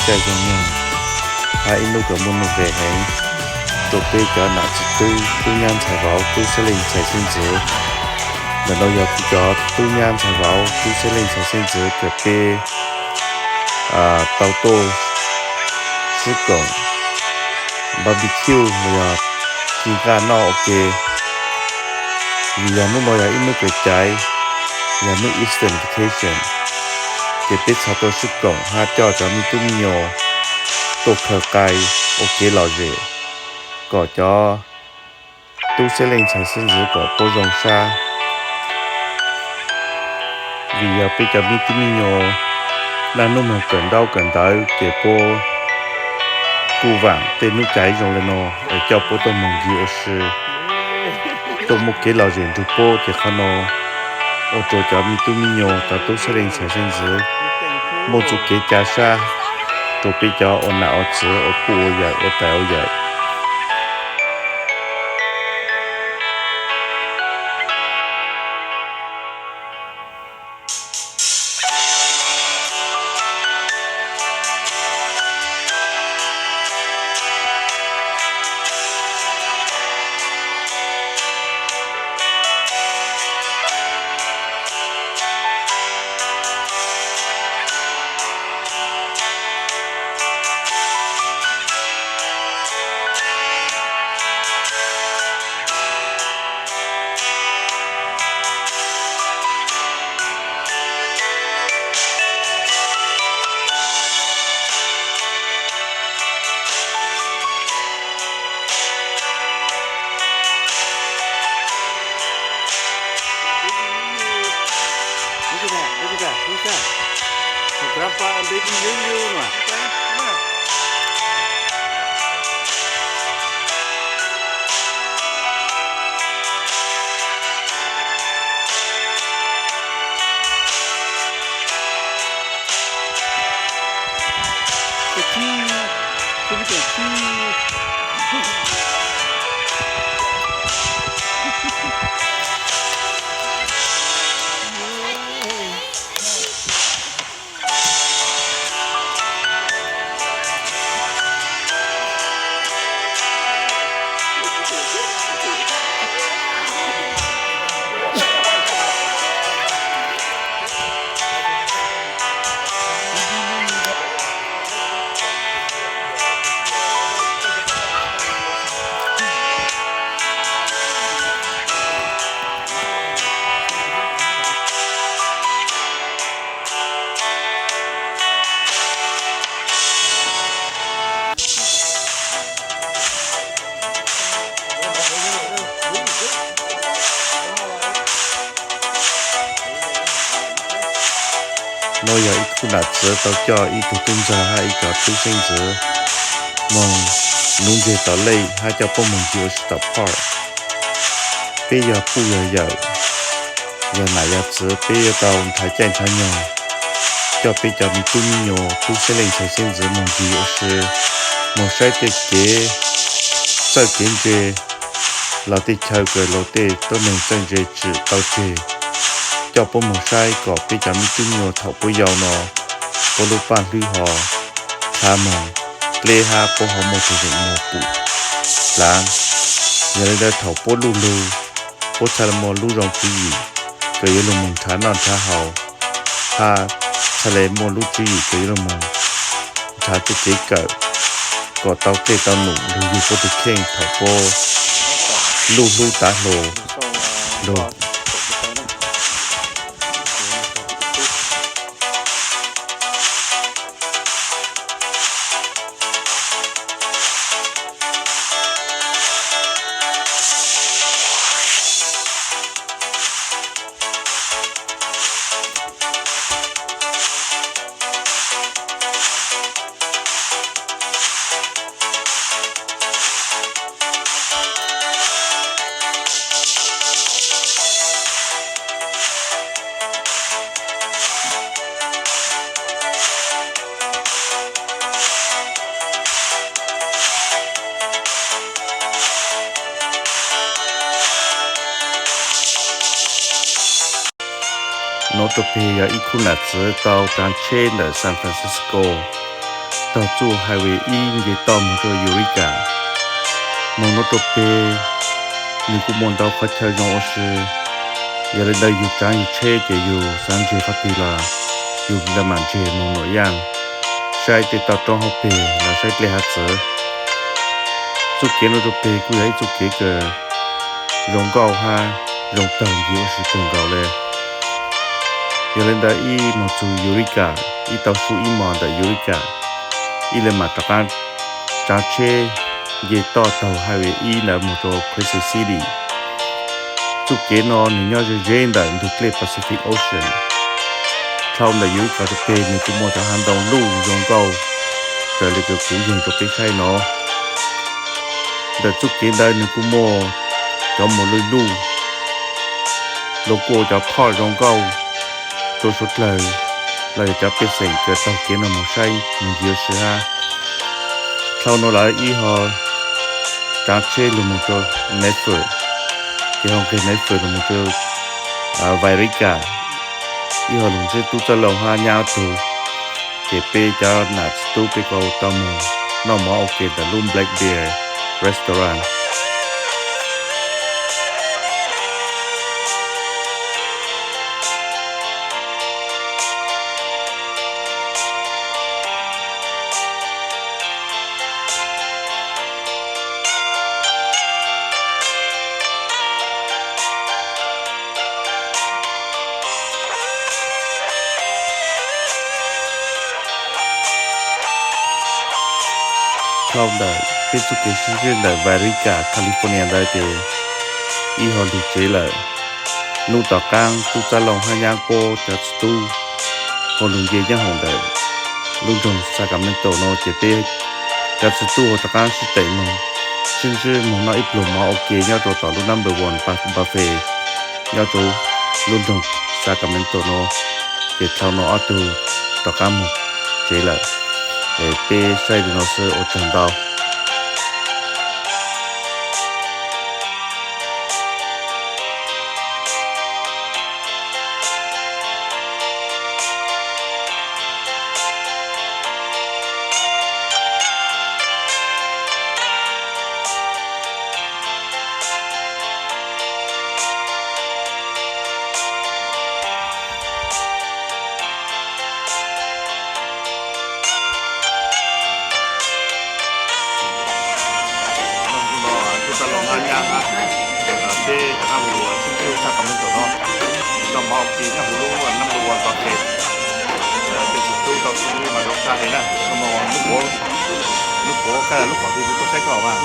caij zoo mog, hab ib nub kws muaj nuj nqes heev rua peb cov nam txiv tub, tub nyab ntxhais vauv, tub xeeb leej ntxhais xeeb ntxwv. Ntawm no yog kuv cov tub nyab ntxhais vauv, tub xeeb leej ntxhais xeeb ntxwv kws peb tau tuaj sib koom barbecue los yog ci nqaj noj ua ke. Vim yog nub no yog ib nub kev cai, yog nub Eastern Vacation, ces peb txhad tuaj sib koom hab coj cov me tub me nyuam tuaj khaws qai ua kev lom zem, kom cov tub xeeb leej ntxhais xeeb ntxwv kom puab zoo sab. Vim yog peb cov me tub me nyuam naj nub moog kawm ntaub kawm ntawv ces puab kuj vaam tej nub cai zoo le no es coj puab tuaj moog ncig ua si, tuaj muaj kev lom zem nrug puab. Ces qhov no ua rua cov me tub me nyuam, cov tub xeeb leej ntxhais xeeb ntxwv muaj txuj kev ca sab rua peb cov ua nam ua txiv, ua puj ua yawm, ua tais ua yawm. Look at that, look at that, who's that? My grandpa and baby Yu Yu. No yog ib khub nam txiv tau coj ib tug tub ntxawg hab ib cov tub xeeb ntxwv moog nuv ntseg tom lej hab coj puab moog ncig ua si tom park. Peb yog puj yog yawm, yog nam yog txiv, peb yuav tau nrhav caij nrhav nyoog coj peb cov me tub me nyuam, tub xeeb leej ntxhais xeeb ntxwv moog ncig ua si, moog saib tej kev txawj kev ntse los tej chaw kws luag tej tuab neeg txawj ntse tsim tau tseg, coj puab moog saib kom peb cov me tub me nyuam thaum puab yau no puab lub paaj hlwb ho nrhav moog dleb hab puab ho muaj tug zeem muag pum dlaav. Yog le ntawd thaum puab luj lug, puab txhaj le muaj lub zoo tswv yim kws yuav lug moog nrhav noj nrhav haus, hab txhaj le muaj lub tswv yim kws yuav lug moog nrhav tej kev kawm kom tau dlej tau num lug yug puab tug kheej thaum puab luj hlub tav hlo lug. Nuav rua peg yog ib khub nam txiv tau taav tsheb ntawm San Francisco, txog txuj highway ib nce toj mus rau Eureka. Moog nuav rua peg, nwg kuj muaj ntau qhov chaw zoo ua si. Yog le ntawd yug tsaav yug tsheb ces yug xaav ntseg qhov twg los yug le maam ntseg moog nuam yaaj, saib tej toj roob hauv peg los saib dlej hav txwv. Txuj kev nuav rua peg kuj yog ib txuj kev kws zoo nkauj hab zoo taug ncig ua si kawg nkaus le. Yog le ntawd ib moog txug Eureka, ib tau su ib mos ntawm Eureka, ib le maam rov qaab tsaav tsheb nce toj taug highway ib ntawd moog rua Crescent City. Txuj kev nuav nwg nyob ze ze ntawm ntug dlej Pacific Ocean. Dlhau ntawm Eureka rua peg nwg kuj muaj cov haav ntoo luj zoo nkauj raws le kws kuv yeeg rua peb saib nuav. Ntawm txuj kev ntawd nwg kuj muaj cov muas lwj luj, luag kuj ua cov park zoo nkauj rua suav dlawg los yog cov pej xeem kws taug kev nuav moog saib moog ncig ua si hab. Dlhau nuav lawm ib ho tsaav tsheb lug moog rua Medford, ces ho nqeg Medford lug moog rua Wairika, ib ho lug ntsib tub Txwj Lauj hab nyab tug, ces peb cov nam txiv tub peb kuj tau moog noj mov ua ke ntawm lub Black Bear Restaurant. Dlhau ntawm peb txuj kev sib ntsib ntawm Wairika, California ntawd ces ib ho lug tsev lawm. Nub tom qaab tub Txwj Lauj hab nyab puab cov txiv tub ho lug nce nyob hauv ntawm lub nroog Sacramento no ces peb cov txiv tub ho rov qaab sib teem moog, sib ntsib moog noj ib pluag mov ua ke nyob rua tom lub Number One Buffet nyob rua lub nroog Sacramento no. Ces dlhau no ob tug rov qaab moog tsev lawm. Es peb saib li no xwb, ua tsaug ntau. Tub Txwj Lauj hab nyab hab peb rov qaab moog sib ntsib Sacramento no, noj mov ua ke nyob huv lub Number One Buffet. Tej txiv tub tau sib ntsib mas zoo tshaj li na, lub puav, lub puav koj lub qhov twg tuaj saib koj mas.